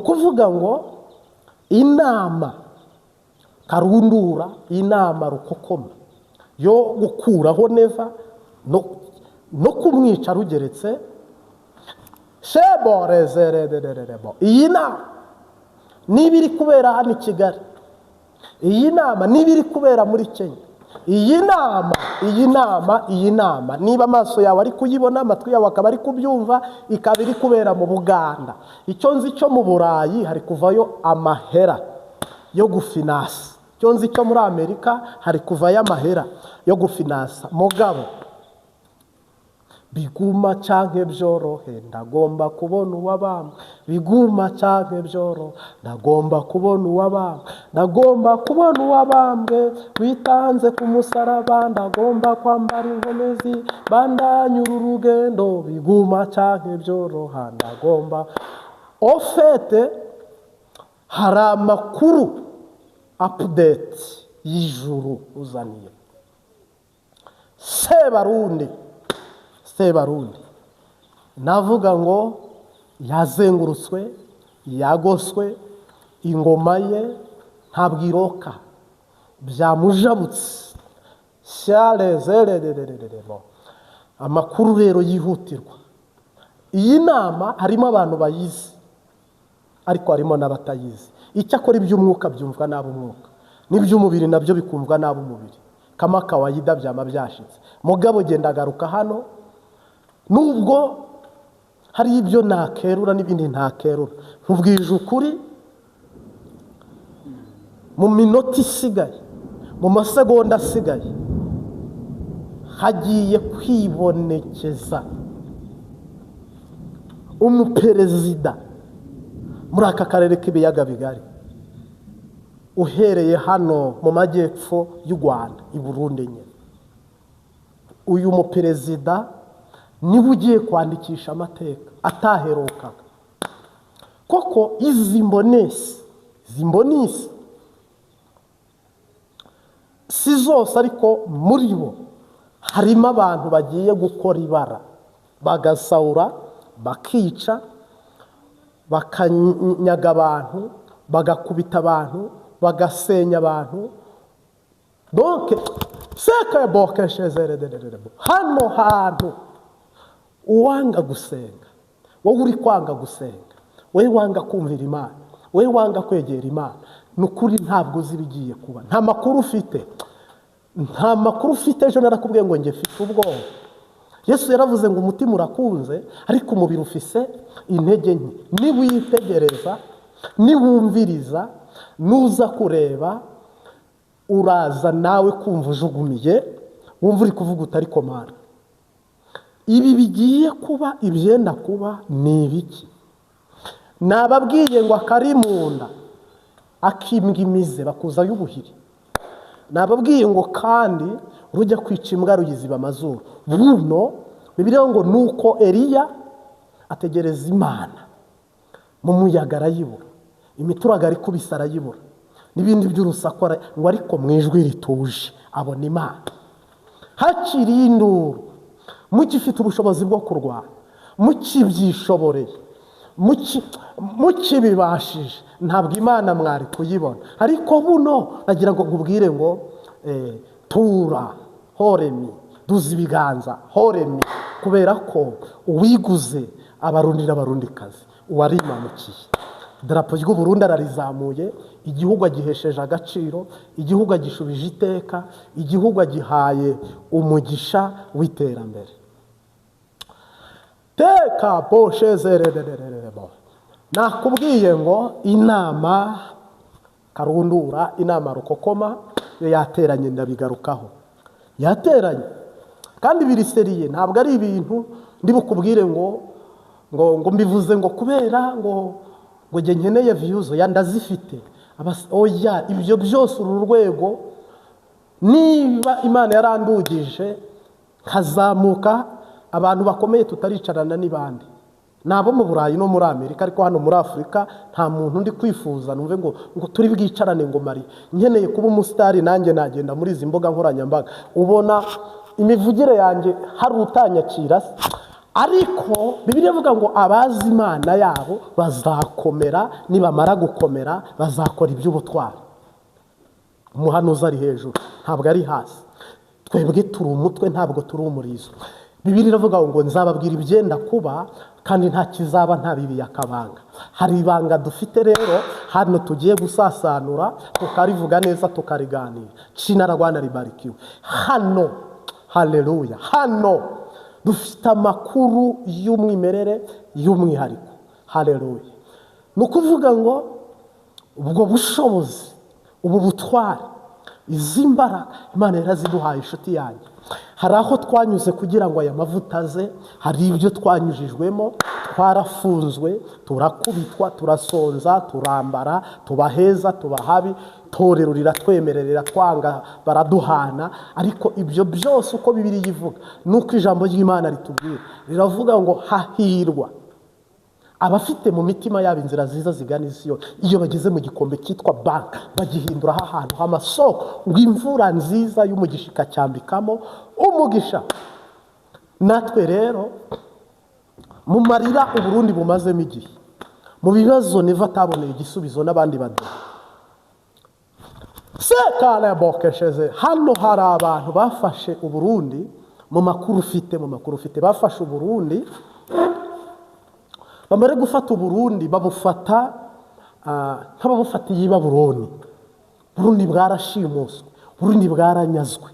Ukuvuga ngo inama karundura, inama rukokoma yo gukuraho Neva no kumwica rugeretse sheborezeredederebo. Iyi nama niba iri kubera hano i Kigali, iyi nama niba iri kubera muri Kenya, iyi nama, iyi nama, iyi nama, niba amaso yawe ari kuyibona, amatwi yawe akaba ari kubyumva, ikaba iri kubera mu Buganda, icyo nzi cyo mu Burayi hari kuvayo amahera yo gufinansa, icyo nzi cyo muri Amerika hari kuvayo amahera yo gufinansa. Mugabo biguma canke byorohe, ndagomba kubona uwabambwe. Biguma canke byorohe, ndagomba kubona uwabambwe, ndagomba kubona uwabambwe witanze ku musaraba, ndagomba kwambara inkomezi bandanyura urugendo. Biguma canke byoroha, ndagomba. Au fait, hari amakuru update y'ijuru uzaniye Sebarundi. Sebarundi navuga ngo yazengurutswe, yagoswe, ingoma ye ntabwo iroka, byamujabutse syarezerererererebo. Amakuru rero yihutirwa, iyi nama harimo abantu bayizi ariko harimo n'abatayizi. Icyakora iby'umwuka byumvwa n'ab'umwuka, n'iby'umubiri nabyo bikumvwa n'ab'umubiri. Kama kawaida, byama byashitse. Mugabo genda agaruka hano, nubwo hari ibyo nakerura n'ibindi ntakerura, nkubwije ukuri, mu minota isigaye, mu masegonda asigaye, hagiye kwibonekeza umuperezida muri aka karere k'ibiyaga bigari, uhereye hano mu majyepfo y'u Rwanda, i Burundi nyine. Uyu muperezida niwe ugiye kwandikisha amateka ataherukaga koko. Izi mbonesi, izi mbonisi si zose, ariko muri bo harimo abantu bagiye gukora ibara, bagasahura, bakica, bakanyaga abantu, bagakubita abantu, bagasenya abantu. Donc sekebokeshezeredererebo, hano hantu uwanga gusenga, wowe uri kwanga gusenga, wowe wanga kumvira Imana, wowe wanga kwegera Imana, ni ukuri ntabwo uzi ibigiye kuba, nta makuru ufite, nta makuru ufite. Ejo narakubwiye ngo njye mfite ubwoba. Yesu yaravuze ngo umutima urakunze ariko umubiri ufise intege nke. Niwitegereza, niwumviriza, nuza kureba, uraza nawe kumva ujugumiye, wumva uri kuvuga uti: "Ariko Mana, ibi bigiye kuba, ibyenda kuba ni ibiki?" Nababwiye ngo akari mu nda akimbwa imize bakuzayo ubuhiri. Nababwiye ngo kandi rujya kwica imbwa ruyiziba amazuru. Buno Bibiliya ngo nuko Eliya ategereza Imana mu muyaga arayibura, imituragaro ikubise arayibura, n'ibindi by'urusaku, ngo ariko mu ijwi rituje abona Imana. Hakiriye induru, mugifite ubushobozi bwo kurwana, mukibyishoboreye, mukibibashije, ntabwo Imana mwari kuyibona. Ariko buno nagira ngo nkubwire ngo tura horemi, duza ibiganza horemi, kubera ko uwiguze Abarundi n'Abarundikazi, uwarimanukiye, idarapo ry'Uburundi ararizamuye, igihugu agihesheje agaciro, igihugu agishubije iteka, igihugu agihaye umugisha w'iterambere. Teka boshezererererebo. Nakubwiye ngo inama karundura, inama rukokoma yo yateranye, ndabigarukaho. Yateranye kandi biri sérieux, ntabwo ari ibintu ndi bukubwire ngo mbivuze ngo kubera ngo njye nkeneye views ya ndazifite. Oya, ibyo byose, uru rwego, niba Imana yarandugije nkazamuka, abantu bakomeye tutaricarana ni bande? Ni abo mu Burayi no muri Amerika, ariko hano muri Afurika nta muntu ndi kwifuza numve ngo turi bwicarane ngo mari nkeneye kuba umusitari. Nanjye nagenda muri izi mbuga nkoranyambaga, ubona imivugire yanjye hari utanyakira se? Ariko Bibiliya ivuga ngo abazi Imana yabo bazakomera, nibamara gukomera bazakora iby'ubutwari. Umuhanuzi ari hejuru, ntabwo ari hasi. Twebwe turi umutwe, ntabwo turi umurizo. Bibiliya iravuga ngo nzababwira ibyenda kuba kandi nta kizaba nta bibi yakabanga. Hari ibanga dufite rero hano tugiye gusasanura, tukarivuga neza, tukariganira. China Rwanda ribarikiwe hano. Haleluya! Hano dufite amakuru y'umwimerere, y'umwihariko. Haleluya! Ni ukuvuga ngo ubwo bushobozi, ubu butwari, izi mbaraga Imana yaraziduhaye. Inshuti yanjye, hari aho twanyuze kugira ngo aya mavuta aze, hari ibyo twanyujijwemo, twarafunzwe, turakubitwa, turasonza, turambara, tuba heza, tuba habi, torero riratwemerera, twanga baraduhana. Ariko ibyo byose, uko Bibiliya ivuga nuko ijambo ry'Imana ritubwira, riravuga ngo hahirwa abafite mu mitima yabo inzira nziza zigana isi yose. Iyo bageze mu gikombe cyitwa banka, bagihinduraho ahantu h'amasoko, ngo imvura nziza y'umugisha ikacyambikamo umugisha. Natwe rero, mu marira Uburundi bumazemo igihe, mu bibazo Neva ataboneye igisubizo n'abandi baduha sekarabokesheze, hano hari abantu bafashe Uburundi. Mu makuru ufite, bafashe Uburundi. Bamare gufata Uburundi, babufata nk'ababufatiye i Babuloni. Burundi bwarashimuswe, Burundi bwaranyazwe,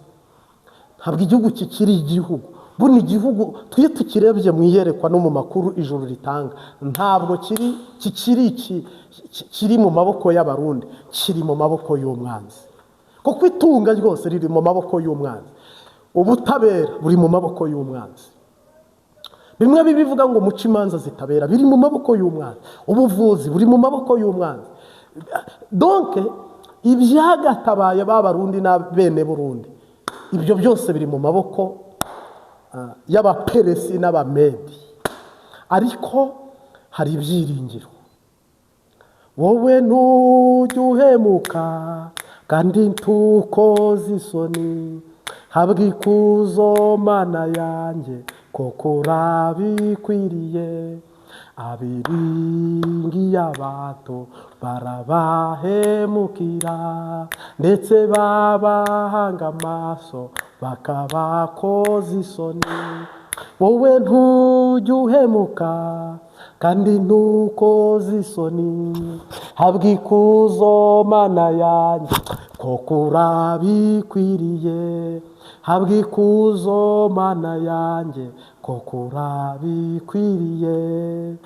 ntabwo igihugu kikiri igihugu. Buno igihugu tujye tukirebye mu iyerekwa no mu makuru ijuru ritanga, ntabwo kiri kikiri kiri mu maboko y'Abarundi, kiri mu maboko y'umwanzi, kuko itunga ryose riri mu maboko y'umwanzi, ubutabera buri mu maboko y'umwanzi. Bimwe bibivuga ngo muce imanza zitabera, biri mu maboko y'umwanzi. Ubuvuzi buri mu maboko y'umwanzi. Donc ibyagatabaye ba Barundi na bene Burundi, ibyo byose biri mu maboko y'Abaperesi n'Abamedi. Ariko hari ibyiringiro. Wowe ntujya uhemuka kandi ntukoze isoni, habwa ikuzo Mana yanjye, koko urabikwiriye. Abiringiye abato barabahemukira, ndetse babahanga amaso bakabakoza isoni. Wowe ntujya uhemuka kandi ntukoze isoni, habwa ikuzo Mana yanjye, koko urabikwiriye. Habwa ikuzo Mana yanjye, koko urabikwiriye.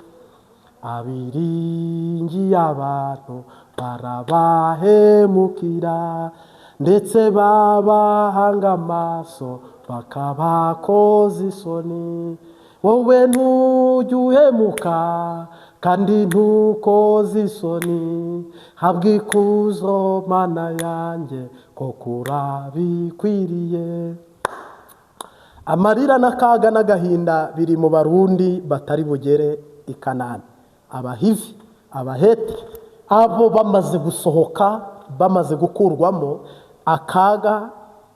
Abiringiye abantu barabahemukira, ndetse babahanga amaso bakabakoza isoni. Wowe ntujya uhemuka kandi ntukoze isoni, habwa ikuzo Mana yanjye, koko urabikwiriye. Amarira n'akaga n'agahinda biri mu Barundi batari bugere i Kanani. Abahivi, Abaheti, abo bamaze gusohoka, bamaze gukurwamo, akaga,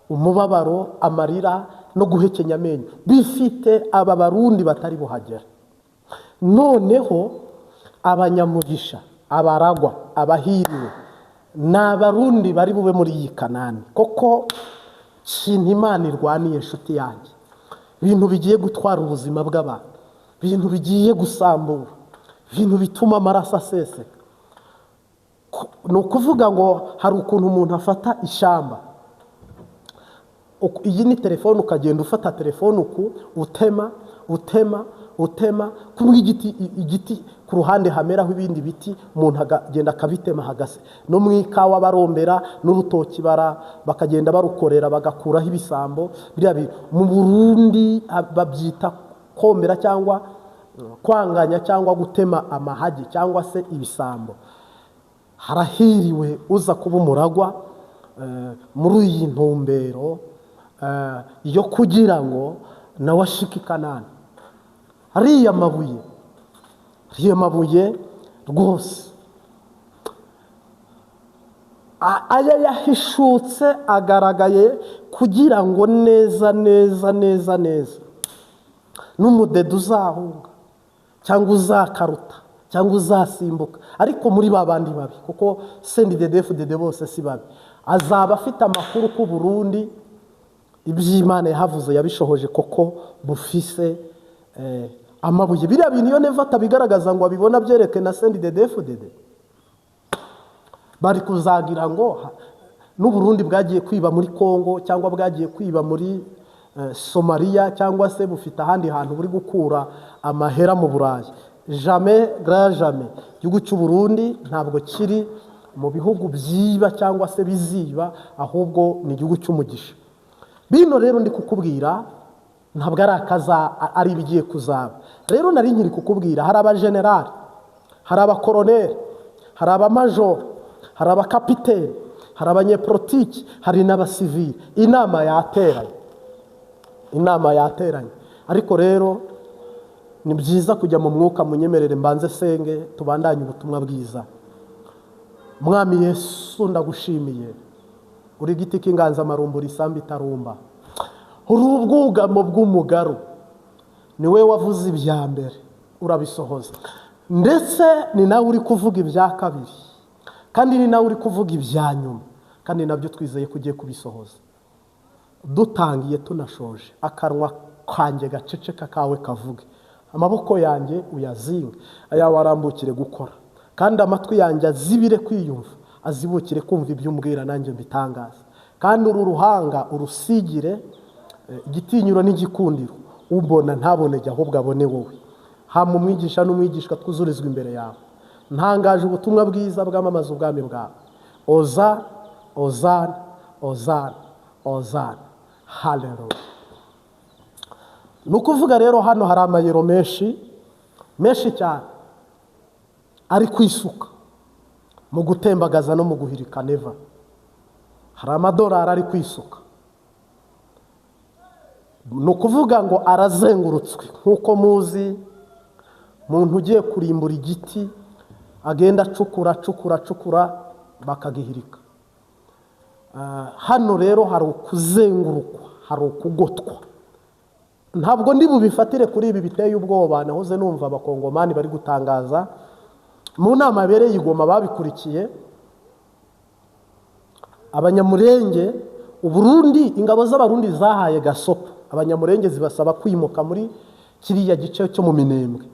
umubabaro, amarira no guhekenya amenyo bifite aba Barundi batari buhagera. Noneho abanyamugisha, abaragwa, abahiriwe ni Abarundi bari bube muri iyi Kanani. Koko kintu Imana irwaniye, inshuti yanjye, ibintu bigiye gutwara ubuzima bw'abantu, ibintu bigiye gusambura, ibintu bituma amaraso aseseka. Ni ukuvuga ngo hari ukuntu umuntu afata ishyamba. Iyi ni telefone, ukagenda ufata telefone uku, utema, utema, utema, kumwe igiti ku ruhande hameraho ibindi biti, umuntu akagenda akabitema hagase. No mu ikawa barombera, n'urutoki bakagenda barukorera, bagakuraho ibisambo. Biriya mu Burundi babyita kombera cyangwa kwanganya cyangwa gutema amahagi cyangwa se ibisambo. Harahiriwe uza kuba umuragwa muri iyi ntumbero yo kugira ngo nawe ashike i Kanani. Ariya mabuye rwose aya yahishutse agaragaye kugira ngo neza neza neza neza. N'umudede uzahunga cyangwa uzakaruta cyangwa uzasimbuka, ariko muri ba bandi babi, kuko CNDD-FDD bose si babi, azaba afite amakuru ku Burundi iby'Imana yahavuze yabishohoje koko bufise amabuye. Biriya bintu iyo Neva atabigaragaza ngo abibona byereke na CNDD-FDD, bari kuzagira ngo n'Uburundi bwagiye kwiba muri Kongo cyangwa bwagiye kwiba muri Somalia, cyangwa se bufite ahandi hantu buri gukura amahera mu Burayi. Jamais, grand jamais. Igihugu cy'u Burundi ntabwo kiri mu bihugu byiba cyangwa se biziba, ahubwo ni igihugu cy'umugisha. Bino rero ndi kukubwira ntabwo ari akaza, ari ibigiye kuzaba. Rero nari nkiri kukubwira, hari abajenerali, hari abakoroneri, hari abamajoro, hari abakapiteni, hari abanyepolitiki, hari n'abasivili. Inama yateranye, inama yateranye. Ariko rero ni byiza kujya mu mwuka, munyemerere mbanze senge tubandanye ubutumwa bwiza. Mwami Yesu, ndagushimiye, uri igiti k'inganzamarumbu isambu itarumba, uri ubwugamo bw'umugaru, ni we wavuze ibya mbere urabisohoza, ndetse ni nawe uri kuvuga ibya kabiri, kandi ni nawe uri kuvuga ibya nyuma, kandi nabyo twizeye ko ugiye kubisohoza. Dutangiye tunashoje, akanwa kanjye gaceceka kawe kavuge, amaboko yanjye uyazinge ayawe arambukire gukora, kandi amatwi yanjye azibire kwiyumva, azibukire kumva ibyo umbwira nanjye mbitangaza. Kandi uru ruhanga urusigire igitinyiro n'igikundiro, umbona ntabonege ahubwo abone wowe. Hama umwigisha n'umwigishwa twuzurizwa imbere yawe. Ntangaje ubutumwa bwiza bwamamaza ubwami bwawe. Oza, ozana, ozana, ozana, haleluya. Ni ukuvuga rero hano hari amayero menshi menshi cyane ari kwisuka mu gutembagaza no mu guhirika Neva. Hari amadolari ari kwisuka, ni ukuvuga ngo arazengurutswe nk'uko muzi umuntu ugiye kurimbura igiti agenda acukura acukura acukura bakagihirika. Hano rero hari ukuzengurukwa, hari ukugotwa. Ntabwo ndi bubifatire kuri ibi biteye ubwoba. Nahoze numva abakongomani bari gutangaza mu nama yabereye i Goma, babikurikiye Abanyamurenge. Uburundi, ingabo z'Abarundi zahaye gasopo Abanyamurenge, zibasaba kwimuka muri kiriya gice cyo mu Minembwe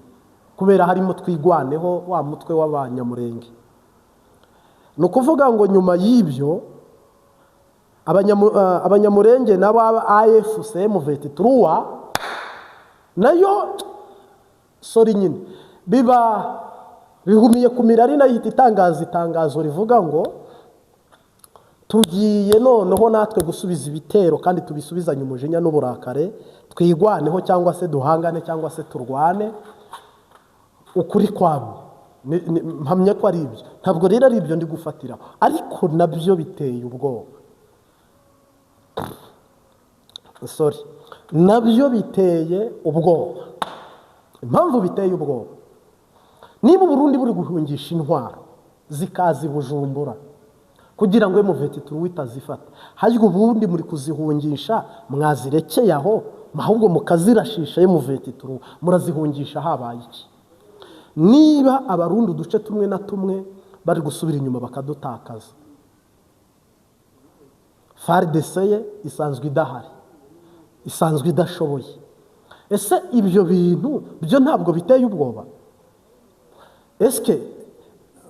kubera harimo Twigwaneho, wa mutwe w'Abanyamurenge. Ni ukuvuga ngo nyuma y'ibyo Abanyamurenge nabo AFC M23 nayo, sorry nyine, biba bihumiye ku mirari, nayo ihita itangaza itangazo rivuga ngo tugiye noneho natwe gusubiza ibitero, kandi tubisubizanye umujinya n'uburakare, twigwaneho cyangwa se duhangane cyangwa se turwane. Ukuri kwamye mpamya ko ari ibyo. Ntabwo rero ari ibyo ndi gufatiraho, ariko nabyo biteye ubwoba, sorry, nabyo biteye ubwoba. Impamvu biteye ubwoba, niba Uburundi buri guhungisha intwaro zikaza i Bujumbura kugira ngo M23 itazifata, harya ubundi muri kuzihungisha mwazirekeye aho, ahubwo mukazirashisha M23? Murazihungisha habaye iki? Niba Abarundi uduce tumwe na tumwe bari gusubira inyuma bakadutakaza, FARDC ye isanzwe idahari, isanzwe idashoboye, ese ibyo bintu byo ntabwo biteye ubwoba? Eske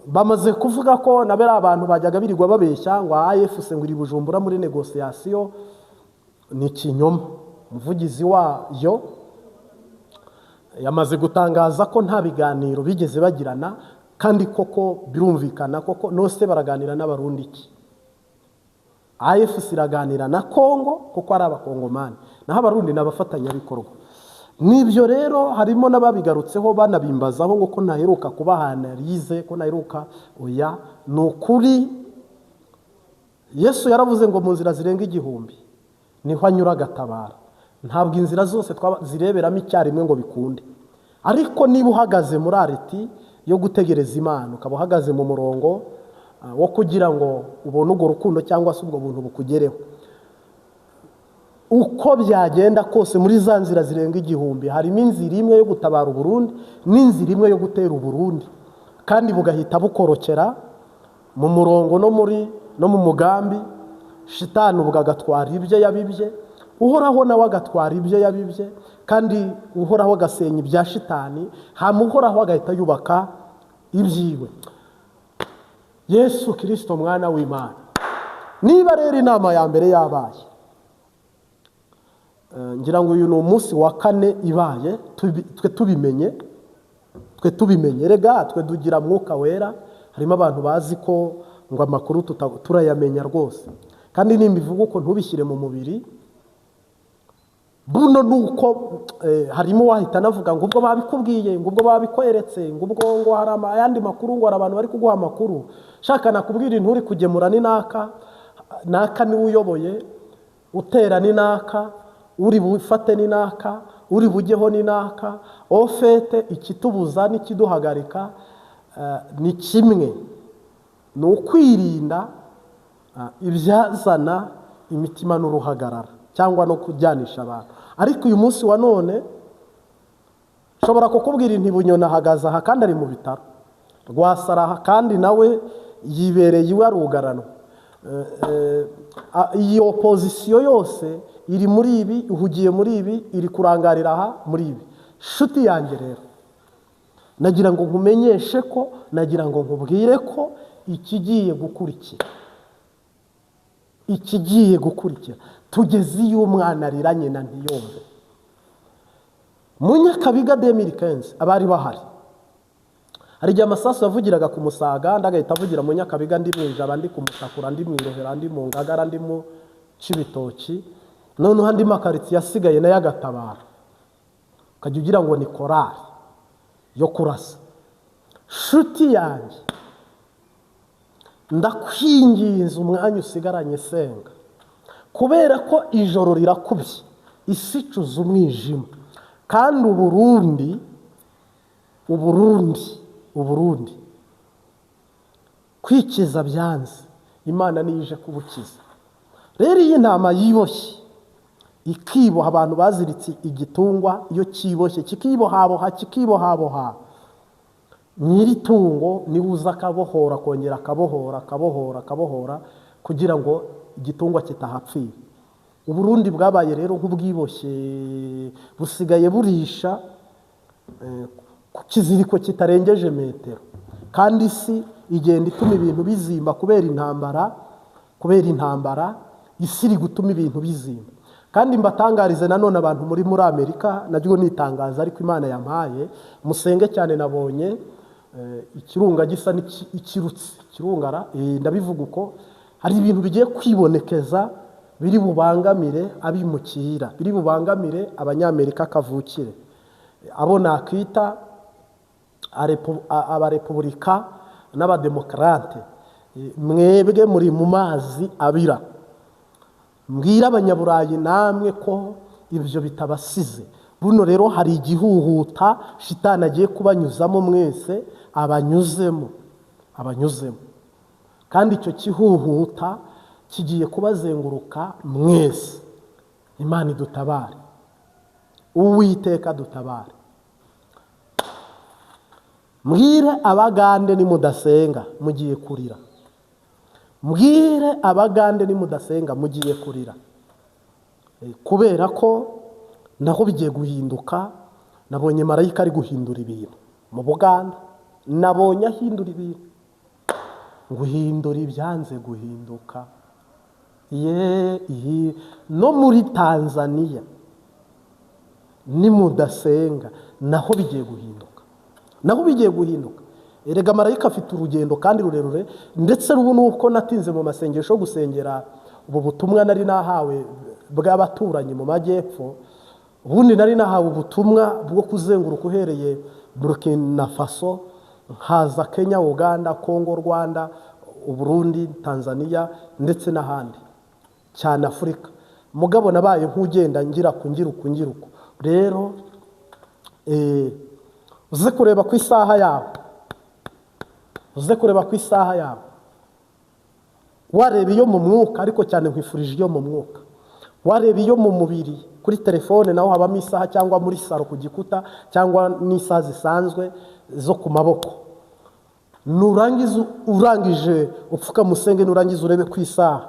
bamaze kuvuga ko na bariya abantu bajyaga birirwa babeshya ngo AFC ngo iri Bujumbura muri négociation, ni ikinyoma. Umuvugizi wayo yamaze gutangaza ko nta biganiro bigeze bagirana, kandi koko birumvikana koko. Nose baraganira n'Abarundi iki? AFC iraganira na Kongo kuko ari Abakongomani, naho Abarundi ni abafatanyabikorwa. Nibyo rero harimo n'ababigarutseho banabimbazaho ngo ko ntaheruka kubaha analyse, ko ntaheruka. Oya, ni ukuri. Yesu yaravuze ngo mu nzira zirenga 1000 niho anyura agatabara. Ntabwo inzira zose zireberamo icyarimwe ngo bikunde, ariko niba uhagaze muri arrêt yo gutegereza Imana, ukaba uhagaze mu murongo wo kugira ngo ubone urwo rukundo cyangwa se ubwo buntu bukugereho. Uko byagenda kose, muri za nzira zirenga 1000 harimo inzira imwe yo gutabara Uburundi n'inzira imwe yo gutera Uburundi, kandi bugahita bukorokera mu murongo no mu mugambi. Shitani ubwo agatwara ibyo yabibye, Uhoraho nawe agatwara ibyo yabibye, kandi Uhoraho agasenya ibya Shitani, hama Uhoraho agahita yubaka ibyiwe. Yesu Kirisito mwana w'Imana. Niba rero inama ya mbere yabaye, ngira ngo uyu ni umunsi wa kane ibaye, twe tubimenye, twe tubimenye. Rega twe dugira Mwuka Wera, harimo abantu bazi ko ngo amakuru turayamenya rwose, kandi nimbivuga uko ntubishyire mu mubiri. Buno nuko harimo uwahita anavuga ngo ubwo babikubwiye, ngo ubwo babikweretse, ngo ubwo ngo hari ayandi makuru, ngo hari abantu bari kuguha amakuru. Shaka nakubwira, inturi kugemura ni naka naka, niwe uyoboye, utera ni naka, uri bufate ni naka, uri bujyeho ni naka. Au fait, ikitubuza n'ikiduhagarika ni kimwe, ni ukwirinda ibyazana imitima n'uruhagarara cyangwa no kujyanisha abantu. Ariko uyu munsi wa none nshobora kukubwira inti Bunyoni ahagaze aha kandi ari mu bitaro, Rwasaraha kandi nawe yibereye iwe arugaranwa. Iyi opposition yose iri muri ibi, ihugiye muri ibi, iri kurangarira aha muri ibi. Shuti yanjye rero, nagira ngo nkumenyeshe ko, nagira ngo nkubwire ko ikigiye gukurikira, ikigiye gukurikira, tugeze iyo umwana arira nyina ntiyumve. Mu Nyakabiga 2015 abari bahari, hari igihe amasasu yavugiraga ku Musaga, andi agahita avugira mu Nyakabiga, ndi mu Ijaba, ndi ku Mutakura, ndi mu Irohera, ndi mu Ngagara, ndi mu Cibitoki, noneho andi makaritsiye asigaye nayo agatabara, ukajya ugira ngo ni korari yo kurasa. Shuti yanjye, ndakwinginze, umwanya usigaranye senga, kubera ko ijoro rirakubye, isi icuza umwijima, kandi Uburundi, Uburundi, Uburundi kwikiza byanze, Imana niyo ije kubukiza. Rero iyi ntama yiboshye ikiboha, abantu baziritse igitungwa, iyo kiboshye kikibohaboha, kikibohaboha, nyir'itungo niwe uza akabohora, akongera akabohora, akabohora, akabohora, kugira ngo igitungwa kitahapfira. Uburundi bwabaye rero nk'ubwiboshye, busigaye burisha ku kiziriko kitarengeje metero, kandi isi igenda ituma ibintu bizimba kubera intambara, kubera intambara isi iri gutuma ibintu bizimba. Kandi mbatangarize nanone, abantu muri Amerika, naryo ni itangazo ariko Imana yampaye, musenge cyane. Nabonye ikirunga gisa n'ikirutsi ikirungara, ndabivuga uko hari ibintu bigiye kwibonekeza biri bubangamire abimukira, biri bubangamire Abanyamerika kavukire, abo nakita abarepubulika n'abademokarate. Mwebwe muri mu mazi abira. Mbwira Abanyaburayi namwe ko ibyo bitabasize. Buno rero hari igihuhuta Shitani agiye kubanyuzamo mwese, abanyuzemo, abanyuzemo, kandi icyo kihuhuta kigiye kubazenguruka mwese. Imana idutabare, Uwiteka dutabare. Mbwire Abagande, nimudasenga mugiye kurira. Mbwire Abagande, nimudasenga mugiye kurira. Kubera ko naho bigiye guhinduka. Nabonye marayika ari guhindura ibintu mu Buganda, nabonye ahindura ibintu, guhindura ibyanze guhinduka. Ye iyi no muri Tanzania, nimudasenga naho bigiye guhinduka, naho bigiye guhinduka. Erega marayika afite urugendo kandi rurerure. Ndetse ubu nuko natinze mu masengesho yo gusengera ubu butumwa nari nahawe bw'abaturanyi mu majyepfo. Ubundi nari nahawe ubutumwa bwo kuzenguruka uhereye Burkina Faso, nkaza Kenya, Uganda, Congo, Rwanda, Uburundi, Tanzania ndetse n'ahandi cyane Afurika. Mugabo nabaye nk'ugenda ngira ku ngira uku ngira uku. Rero uze kureba ku isaha yawe, uze kureba ku isaha yawe, wareba iyo mu mwuka, ariko cyane nkwifurije iyo mu mwuka. Wareba iyo mu mubiri kuri telefone naho habamo isaha, cyangwa muri saro ku gikuta, cyangwa n'isaha zisanzwe zo ku maboko. Nurangiza urangije upfuka musenge, nurangiza urebe ku isaha,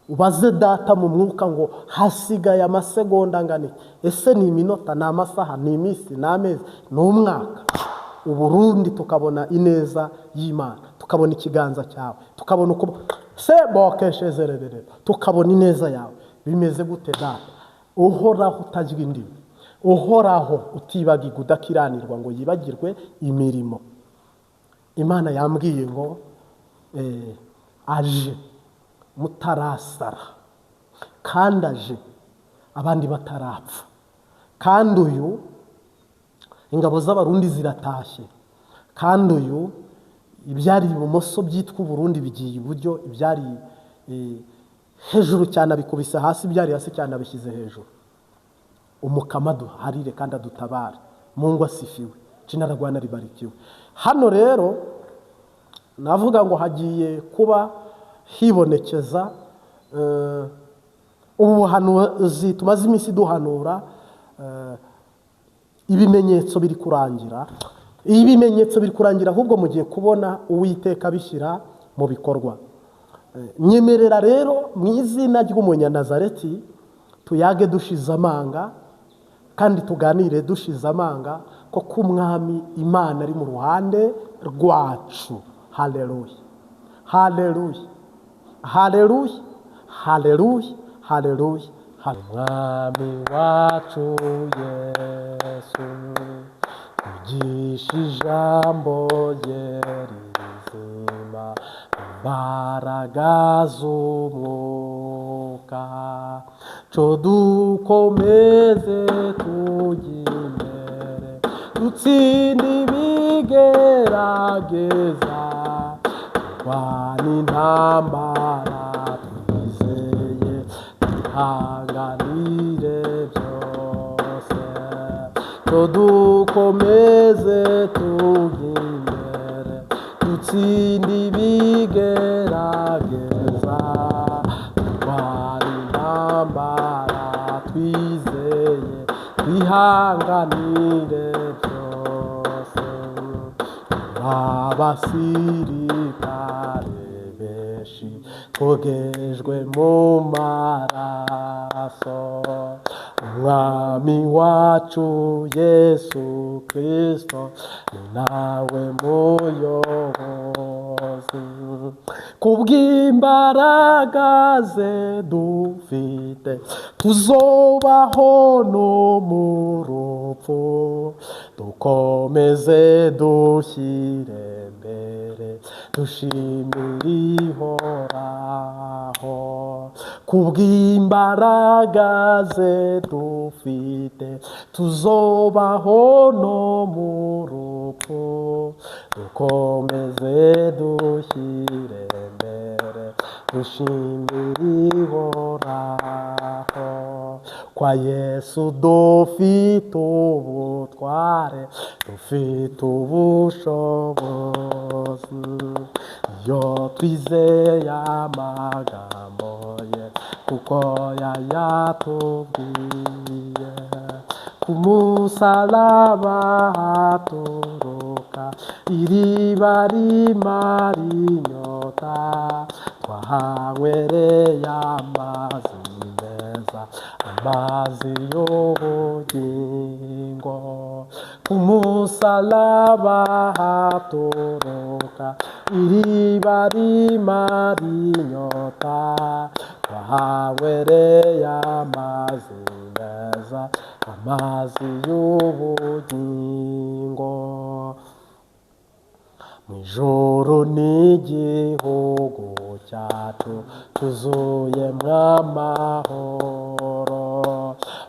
ubaze data mu mwuka ngo hasigaye amasegonda angana iki? Ese ni iminota, ni amasaha, ni iminsi, ni amezi, ni umwaka? Uburundi tukabona ineza y'Imana, tukabona ikiganza cyawe, tukabona uko sebokeshezererere, tukabona ineza yawe. Bimeze gute data? Uhoraho utajya indimi, uhoraho utibagirwa, udakiranirwa ngo yibagirwe imirimo. Imana yambwiye ngo aje mutarasara, kandi aje abandi batarapfa, kandi uyu ingabo z'Abarundi ziratashye, kandi uyu ibyari ibumoso byitwa Uburundi bigiye iburyo, ibyari hejuru cyane abikubise hasi, ibyari hasi cyane abishyize hejuru. Umukama duharire kandi adutabare. Mungu asifiwe, jina la Bwana libarikiwe. Hano rero navuga ngo hagiye kuba hibonekeza ubuhanuzi tumaze iminsi duhanura. Ibimenyetso biri kurangira, ibimenyetso biri kurangira, ahubwo mugiye kubona Uwiteka bishyira mu bikorwa. Nyemerera rero mu izina ry'Umunyanazareti tuyage dushize amanga, kandi tuganire dushize amanga, ko k'Umwami Imana ari mu ruhande rwacu. Haleluya, haleluya, haleluya, haleluya, haleluya. Umwami wacu Yesu tugisha ijambo rye rizima, imbaraga z'umwuka, co dukomeze tujye imbere, dutsinde ibigerageza, turwane intambara twizeye, twihanganire byose. Co dukomeze tujye imbere, dutsinde ibigerageza, turwane intambara twizeye, twihanganire byose. Abasirikare benshi twogejwe mu maraso, Umwami wacu Yesu Kristo ni nawe muyobozi. Kubw'imbaraga ze dufite tuzobaho no mu rupfu, dukomeze dushyire imbere, dushimire Ihoraho. Kubw'imbaraga ze dufite tuzobaho no mu rupfu, dukomeze dushyire imbere, dushimire Ihoraho. Kwa Yesu dufite ubutware, dufite ubushobozi, iyo twizeye amagambo ye, kuko yayatubwiye. Ku musaraba haturuka iriba rimara inyota, twahanywereye amazi meza, amazi y'ubugingo. Ku musaraba haturuka iriba rimara inyota, twahanywereye amazi meza, amazi y'ubugingo. Mu ijuru n'igihugu cyacu tuzuyemwo amahoro,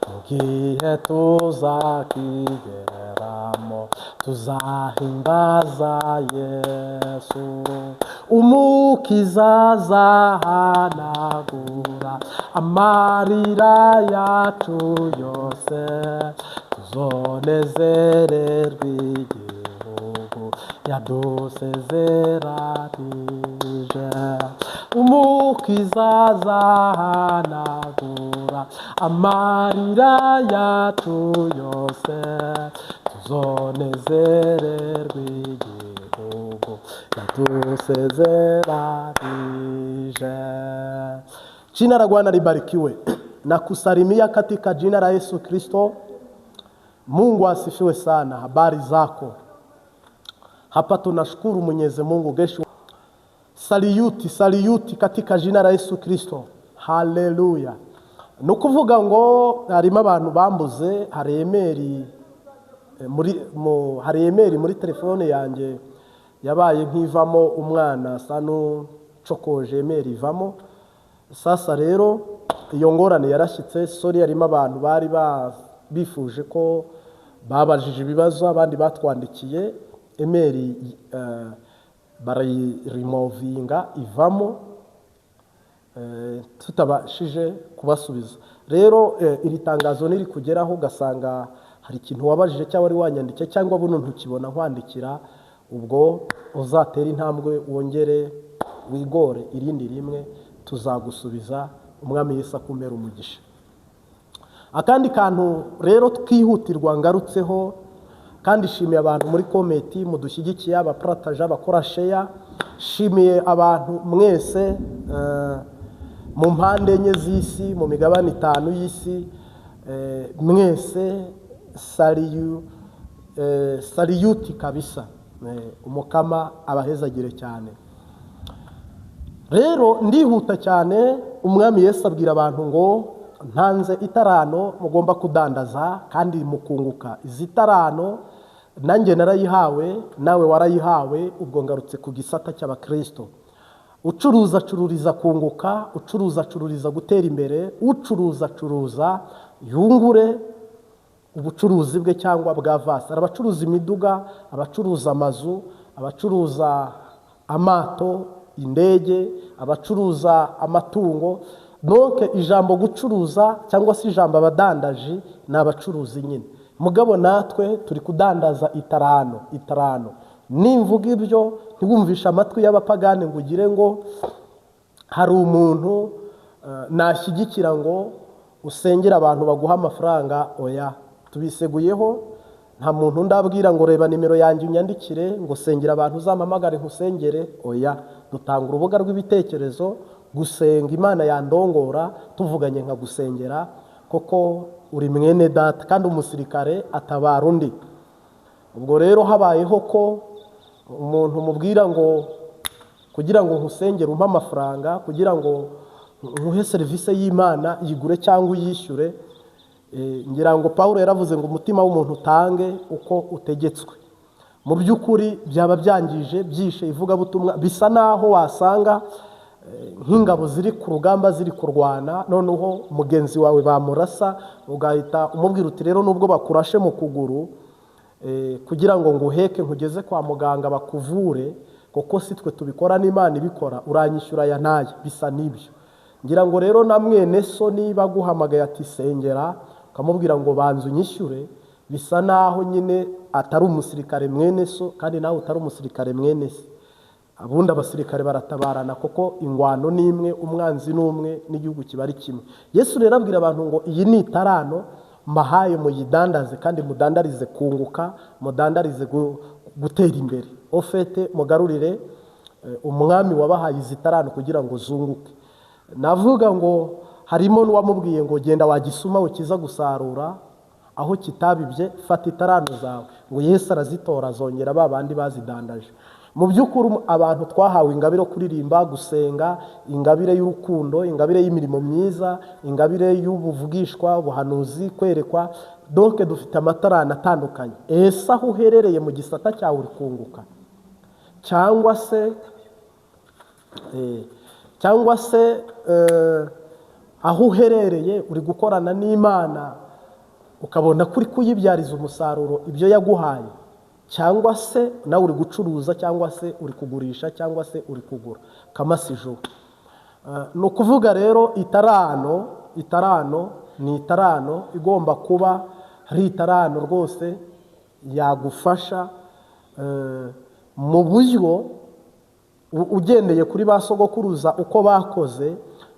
mu gihe tuzakigeramo tuzahimbaza Yesu. Umukiza azahanagura amarira yacu yose, tuzonezererwa igihugu yadusezeranije. Umukiza azahanagura tuzohanagura amarira yacu yose, tuzonezererwa igihugu yadusezeranije. Jina la Bwana libarikiwe. Na kusalimia katika jina la Yesu Kristo. Mungu asifiwe sana. Habari zako? Hapa tunashukuru Mwenyezi Mungu. Geshu saliyuti saliyuti katika jina la Yesu Kristo. Haleluya. Nukuvuga ngo harimo abantu bambuze, hari email hari email muri telefone yanjye yabaye nk'ivamo, umwana asa n'ucokoje email ivamo. Sasa rero iyo ngorane yarashyitse, sorry, harimo abantu bari bifuje ko babajije ibibazo, abandi batwandikiye email barayirimovinga ivamo, tutabashije kubasubiza. Rero iri tangazo niri kugeraho ugasanga hari ikintu wabajije cyangwa wari wanyandikiye cyangwa buno ntukibona nkwandikira, ubwo uzatera intambwe wongere wigore irindi rimwe, tuzagusubiza. Umwami Yesu akumera umugisha. Akandi kantu rero twihutirwa ngarutseho, kandi shimiye abantu muri comment mudushyigikiye, abaparataje, abakora share, shimiye abantu mwese mu mpande enye z'isi, mu migabane 5 y'isi, mwese saliyuti kabisa. Umukama abahezagire cyane. Rero ndihuta cyane, Umwami Yesu abwira abantu ngo ntanze itarano mugomba kudandaza kandi mukunguka. Izi tarano nanjye narayihawe, nawe warayihawe, ubwo ngarutse ku gisata cy'abakristo. Ucuruza acururiza kunguka, ucuruza acururiza gutera imbere, ucuruza acuruza yungure ubucuruzi bwe cyangwa bwa vasi. Hari abacuruza imiduga, abacuruza amazu, abacuruza amato, indege, abacuruza amatungo. Donc ijambo gucuruza cyangwa se ijambo abadandaji ni abacuruzi nyine. Mugabo natwe turi kudandaza itarano, itarano. Nimvuga ibyo ntiwumvisha amatwi y'abapagani ngo ugire ngo hari umuntu nashyigikira ngo usengera abantu baguha amafaranga. Oya, tubiseguyeho, nta muntu ndabwira ngo reba nimero yanjye unyandikire ngo sengera abantu uzampamagare nkusengere. Oya, dutanga urubuga rw'ibitekerezo, gusenga Imana yandongora tuvuganye nka gusengera, koko uri mwene data kandi umusirikare atabara undi. Ubwo rero habayeho ko umuntu mubwira ngo kugira ngo nkusengere umpe amafaranga, kugira ngo nkuhe serivisi y'Imana yigure cyangwa uyishyure, ngira ngo Paulo yaravuze ngo umutima w'umuntu utange uko utegetswe. Mu by'ukuri byaba byangije byishe ivugabutumwa, bisa naho wasanga nk'ingabo ziri ku rugamba ziri kurwana, noneho mugenzi wawe bamurasa ugahita umubwira uti rero nubwo bakurashe mu kuguru, kugira ngo nguheke nkugeze kwa muganga bakuvure, kuko si twe tubikora n'Imana ibikora, uranyishyura aya n'aya. Bisa n'ibyo. Ngira ngo rero na mwene so niba aguhamagaye ati sengera, ukamubwira ngo banza unyishyure, bisa naho nyine atari umusirikare mwene so kandi nawe utari umusirikare mwene se. Abundi abasirikare baratabarana kuko ingwano ni imwe, umwanzi ni umwe, n'igihugu kiba ari kimwe. Yesu rero abwira abantu ngo iyi ni itarano mbahaye, muyidandaze kandi mudandarize kunguka, mudandarize gutera imbere. Ofete mugarurire umwami wabahaye izi tarano kugira ngo zunguke. Navuga ngo harimo n'uwamubwiye ngo genda wagisuma ukiza gusarura aho kitabibye, fata itarano zawe. Ngo Yesu arazitora azongera ba bandi bazidandaje. Mu by'ukuri abantu twahawe ingabire kuririmba, gusenga, ingabire y'urukundo, ingabire y'imirimo myiza, ingabire y'ubuvugishwa, ubuhanuzi, kwerekwa. Donc dufite amatarano atandukanye. Ese aho uherereye mu gisata cyawe uri kunguka, cyangwa se aho uherereye uri gukorana n'Imana ukabona kuri kuyibyariza umusaruro ibyo yaguhaye, cyangwa se nawe uri gucuruza, cyangwa se uri kugurisha, cyangwa se uri kugura kamasijo. Ni ukuvuga rero itarano, itarano ni itarano igomba kuba ari itarano rwose yagufasha mu buryo ugendeye kuri ba sogokuruza uko bakoze,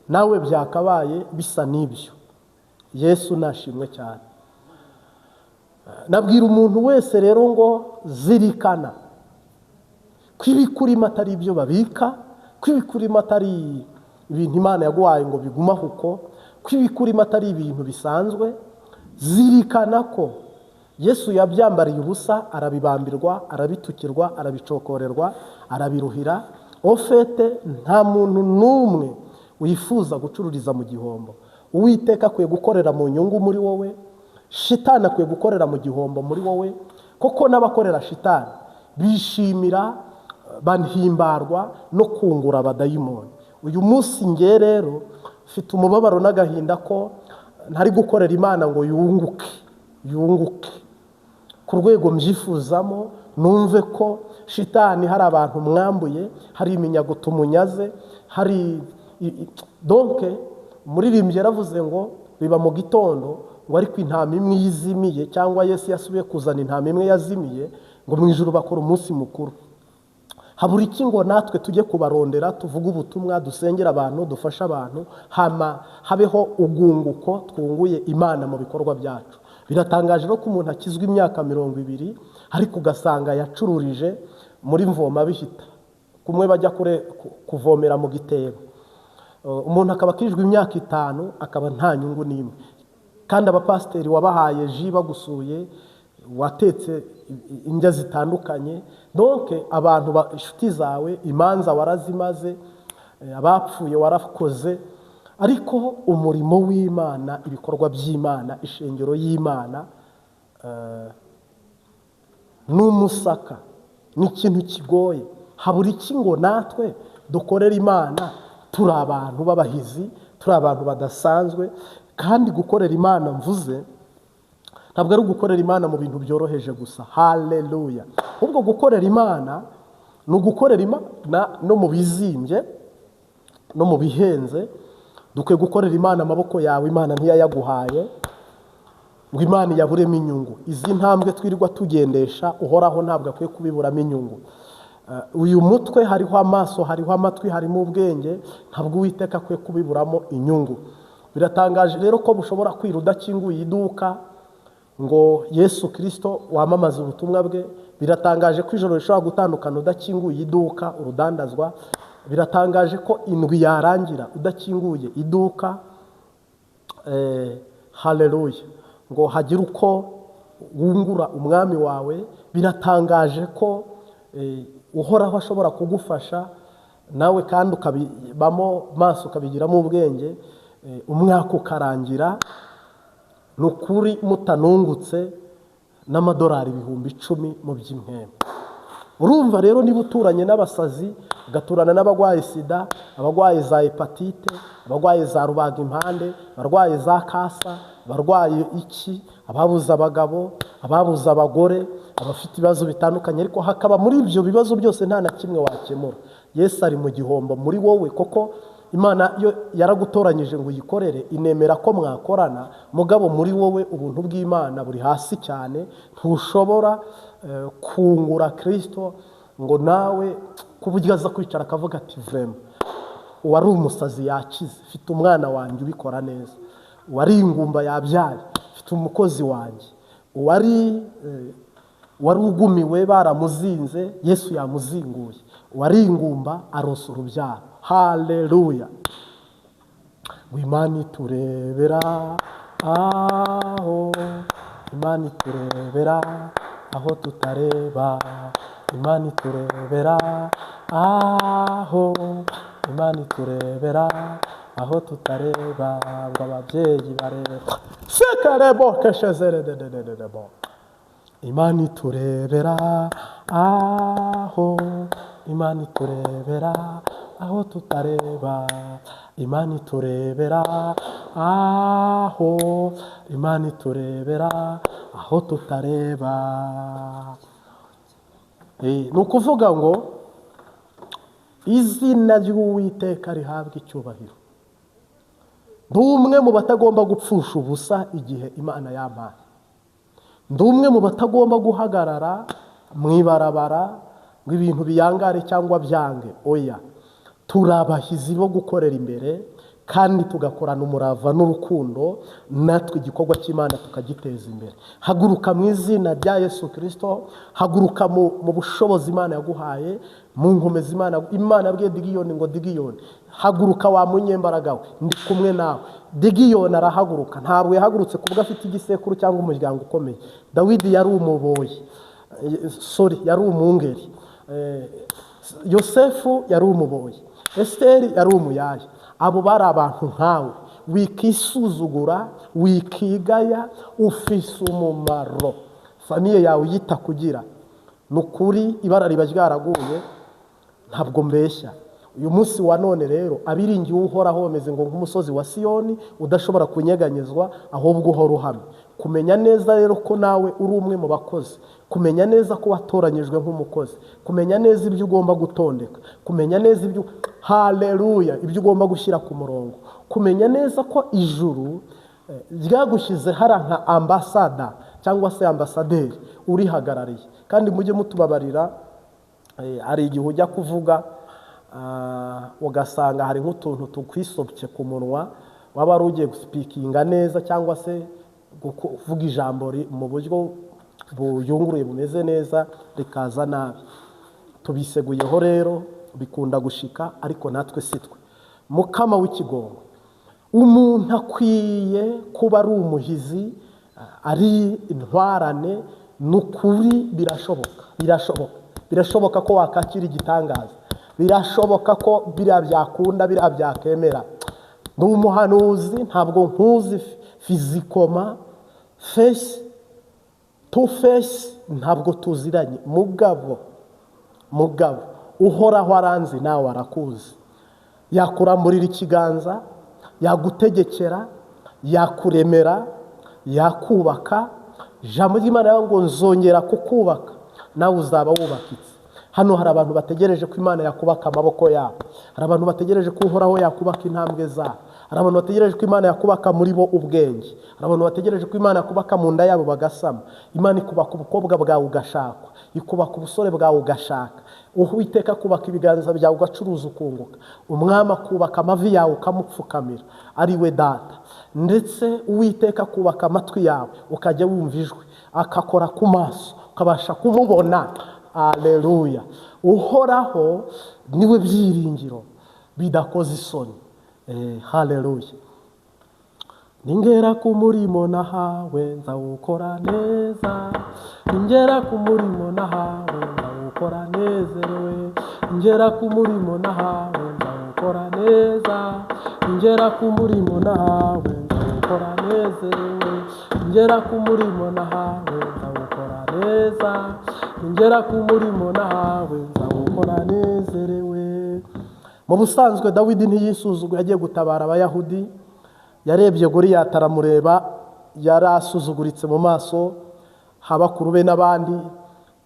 nawe byakabaye bisa n'ibyo. Yesu nashimwe cyane. Nabwira umuntu wese rero ngo zirikana ko ibikurimo atari ibyo babika, ko ibikurimo atari ibintu Imana yaguhaye ngo bigumaho uko, ko ibikurimo atari ibintu bisanzwe. Zirikana ko Yesu yabyambariye ubusa, arabibambirwa, arabitukirwa, arabicokorerwa, arabiruhira. Ofete nta muntu n'umwe wifuza gucururiza mu gihombo. Uwiteka akwiye gukorera mu nyungu muri wowe, shitani akwiye gukorera mu gihombo muri wowe, kuko n'abakorera shitani bishimira, banhimbarwa no kungura abadayimoni. Uyu munsi nge rero mfite umubabaro n'agahinda ko ntari gukorera Imana ngo yunguke ku rwego mbyifuzamo, numve ko shitani hari abantu mwambuye, hari iminyago tumunyaze, hari donke. Umuririmbyi yaravuze ngo biba mu gitondo ngo ariko intama imwe yizimiye, cyangwa Yesu yasubiye kuzana intama imwe yazimiye, ngo mu ijuru bakora umunsi mukuru. Habura iki ngo natwe tujye kubarondera, tuvuge ubutumwa, dusengera abantu, dufashe abantu, hama habeho ugunguko twunguye Imana mu bikorwa byacu. Biratangaje no ko umuntu akizwa imyaka 20 ariko ugasanga yacururije muri mvoma bihita, kumwe bajya kuvomera mu gitebo. Umuntu akaba akijwe imyaka 5 akaba nta nyungu n'imwe, kandi abapasiteri wabahaye ji bagusuye, watetse indya zitandukanye, donc abantu inshuti zawe, imanza warazimaze, abapfuye warakoze, ariko umurimo w'Imana, ibikorwa by'Imana, ishengero y'Imana n'umusaka ni ikintu kigoye. Habura iki ngo natwe dukorere Imana turi abantu b'abahizi, turi abantu badasanzwe? Kandi gukorera Imana mvuze ntabwo ari ugukorera Imana mu bintu byoroheje gusa. Haleluya! Ahubwo gukorera Imana ni ugukorera Imana no mu bizimbye no mu bihenze. Dukwiye gukorera Imana amaboko yawe, Imana ntiyayaguhaye ngo Imana yaburemo inyungu. Izi ntambwe twirirwa tugendesha Uhoraho ntabwo akwiye kubiburamo inyungu. Uyu mutwe hariho amaso, hariho amatwi, harimo ubwenge, ntabwo Uwiteka akwiye kubiburamo inyungu. Biratangaje rero ko bushobora kwira udakinguye iduka ngo Yesu Kristo wamamaze ubutumwa bwe. Biratangaje ko ijoro rishobora gutandukana udakinguye iduka urudandazwa. Biratangaje ko indwi yarangira udakinguye iduka. Haleluya, ngo hagire uko wungura umwami wawe. Biratangaje ko Uhoraho ashobora kugufasha nawe kandi ukabibamo maso, ukabigiramo ubwenge, umwaka ukarangira nukuri mutanungutse n'amadolari 10,000 mu by'impembe. Urumva rero niba uturanye n'abasazi, ugaturana n'abagwaye sida, abagwaye za hepatite, abagwaye za rubaga impande, abarwaye za kasa, abarwaye iki, ababuze abagabo, ababuze abagore, abafite ibibazo bitandukanye, ariko hakaba muri ibyo bibazo byose nta na kimwe wakemura. Yesu ari mu gihombo muri wowe, koko Imana yo yaragutoranyije ngo uyikorere, inemera ko mwakorana, mugabo muri wowe ubuntu bw'Imana buri hasi cyane, ntushobora kungura Kristo ngo nawe kuburyo aza kwicara akavuga ati vrema uwari umusazi yakize, mfite umwana wanjye ubikora neza, uwari ingumba yabyaye, mfite umukozi wanjye, uwari ugumiwe baramuzinze Yesu yamuzinguye, uwari ingumba arosa urubyaro. Haleluya! Imana iturebera aho, Imana iturebera aho tutareba, Imana iturebera aho, Imana iturebera aho tutareba, ngo ababyeyi bareba sekarebo keshezere. Imana iturebera aho, Imana iturebera aho tutareba, Imana iturebera aho, Imana iturebera aho tutareba. Ni ukuvuga ngo izina ry'Uwiteka rihabwa icyubahiro. Ndi umwe mu batagomba gupfusha ubusa igihe Imana yampaye. Ndi umwe mu batagomba guhagarara mu ibarabara ngo ibintu biyangare cyangwa byange. Oya, turi abahizi bo gukorera imbere, Kandi tugakorana umurava n'urukundo, natwe igikorwa cy'Imana tukagiteza imbere. Haguruka mu izina rya Yesu Kristo, haguruka mu bushobozi Imana yaguhaye, mu nkomezi Imana yabwiye Digiyoni ngo Digiyoni, haguruka wa munyembaraga we, ndi kumwe nawe. Digiyoni arahaguruka, ntabwo yahagurutse kubwo afite igisekuru cyangwa umuryango ukomeye. Dawidi yari umuboyi, sorry, yari umwungeri. Yosefu yari umuboyi, Esiteri yari umuyaya. Abo bari abantu nkawe, wikisuzugura, wikigaya, ufise umumaro. Famille yawe uyita kugira, ni ukuri ibara riba ryaraguye, ntabwo mbeshya. Uyu munsi wa none rero abiringiye Uhoraho bameze ngo nk'umusozi wa Siyoni udashobora kunyeganyezwa, ahubwo uhora uhamye. Kumenya neza rero ko nawe uri umwe mu bakozi, kumenya neza ko watoranyijwe nk'umukozi, kumenya neza ibyo ugomba gutondeka, kumenya neza ibyo, haleluya, ibyo ugomba gushyira ku murongo, kumenya neza ko ijuru ryagushyize hara nka ambasada cyangwa se ambasaderi urihagarariye. Kandi mujye mutubabarira, hari igihe ujya kuvuga ugasanga hari nk'utuntu tukwisobye ku munwa, waba wari ugiye gusipikinga neza cyangwa se kuvuga ijambo mu buryo buyunguruye bumeze neza rikaza nabi. Tubiseguyeho rero, bikunda gushika, ariko natwe si twe. Mukama w'ikigongo, umuntu akwiye kuba ari umuhizi, ari intwarane. Ni ukuri birashoboka, birashoboka, birashoboka ko wakakira igitangaza, birashoboka ko biriya byakunda, biriya byakemera. Ni umuhanuzi, ntabwo nkuzi physiquement, face to face, ntabwo tuziranye. Mugabo Uhoraho aranzi, nawe arakuzi. Yakuramburira ikiganza, yagutegekera, yakuremera, yakubaka. Ijambo ry'Imana rivuga ngo nzongera kukubaka, nawe uzaba wubakitse. Hano hari abantu bategereje ko Imana yakubaka amaboko yabo, hari abantu bategereje ko Uhoraho yakubaka intambwe zabo, hari abantu bategereje ko Imana yakubaka muri bo ubwenge, hari abantu bategereje ko Imana yakubaka mu nda yabo bagasama. Imana ikubaka ubukobwa bwawe ugashakwa, ikubaka ubusore bwawe ugashaka, Uwiteka akubaka ibiganza byawe ugacuruza ukunguka, Umwami akubaka amavi yawe ukamupfukamira ari we Data, ndetse Uwiteka akubaka amatwi yawe ukajya wumva ijwi, akakora ku maso ukabasha kumubona. Aleluya. Uhoraho niwe byiringiro bidakoze isoni. Haleluya. Ningera ku murimo nahawe nzawukora neza, ningera ku murimo nahawe nzawukora nezerewe, ningera ku murimo nahawe nzawukora neza, ningera ku murimo nahawe nzawukora nezerewe, ningera ku murimo nahawe nzawukora neza, ningera ku murimo nahawe nzawukora nezerewe. Mu busanzwe Dawidi ntiyisuzuguye, agiye gutabara Abayahudi. Yarebye Goliyati aramureba, yari asuzuguritse mu maso habakuru be n'abandi.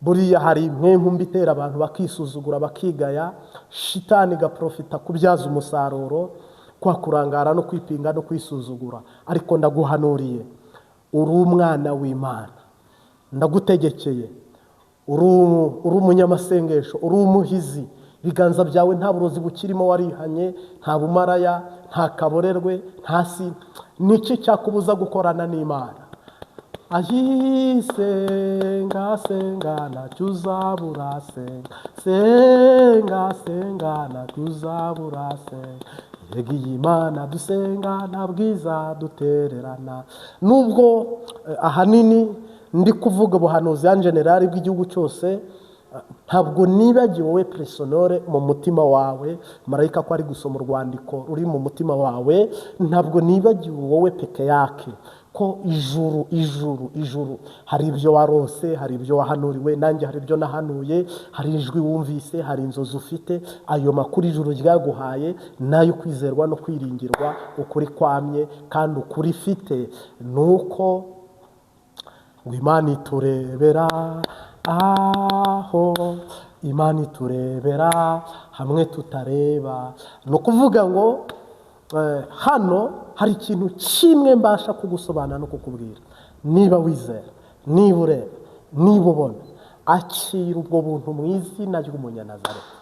Buriya hari impwempumbi itera abantu bakisuzugura, bakigaya, shitani igaprofita kubyaza umusaruro kwa kurangara no kwipinga no kwisuzugura. Ariko ndaguhanuriye, uri umwana w'Imana, ndagutegekeye, uri umunyamasengesho, uri umuhizi. Ibiganza byawe nta burozi bukirimo, warihanye, nta bumaraya, nta kaborerwe, nta si. Niki cyakubuza gukorana n'Imana? Ayisenga senga ntacyo uzabura, senga senga senga ntacyo uzabura, senga. Erega iyi Mana dusenga nta bwiza dutererana. Nubwo ahanini ndi kuvuga ubuhanuzi ya generali bw'igihugu cyose, ntabwo nibagiwe wowe personnel mu mutima wawe, marayika ko ari gusoma urwandiko ruri mu mutima wawe. Ntabwo nibagiwe wowe peke yake, ko ijuru, ijuru, ijuru, hari ibyo warose, hari ibyo wahanuriwe, nanjye hari ibyo nahanuye, hari ijwi wumvise, hari inzozi ufite. Ayo makuru ijuru ryaguhaye nayo kwizerwa no kwiringirwa, ukuri kwamye kandi ukuri ifite ni uko ngo Imana iturebera aho, Imana iturebera hamwe tutareba. Ni ukuvuga ngo hano hari ikintu kimwe mbasha kugusobanura no kukubwira. Niba wizera, niba ureba, niba ubona, akira ubwo buntu mu izina ry'Umunyanazareti.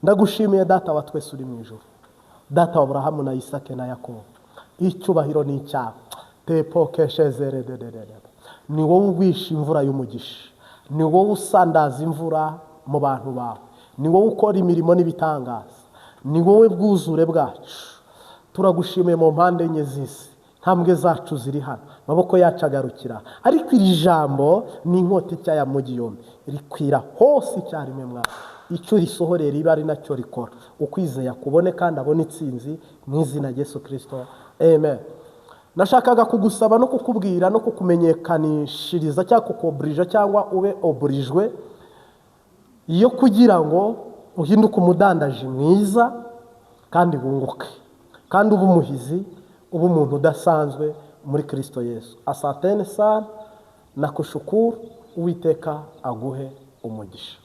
Ndagushimiye Data wa twese uri mu ijuru. Data wa Aburahamu na Isake na Yakobo, icyubahiro ni icyawe. Tepokeshezerederede, ni wowe ugwisha imvura y'umugisha, ni wowe usandaza imvura mu bantu bawe, ni wowe ukora imirimo n'ibitangaza, ni wowe bwuzure bwacu. Turagushimiye mu mpande enye z'isi, intambwe zacu ziri hano, amaboko yacu agarukira, ariko iri jambo ni inkota icyaya mu gihumbi, rikwira hose icyarimwe. Mwana, icyo risohorera riba ari nacyo rikora. Ukwizeye akubone kandi abone itsinzi mu izina rya Yesu Kirisito, amen. Nashakaga kugusaba no kukubwira no kukumenyekanishiriza cyangwa kukoburija cyangwa ube oburijwe iyo kugira ngo uhinduke umudandaji mwiza kandi wunguke kandi ube umuhizi, ube umuntu udasanzwe muri Kirisito Yesu. Asantene sana na kushukuru, Uwiteka aguhe umugisha.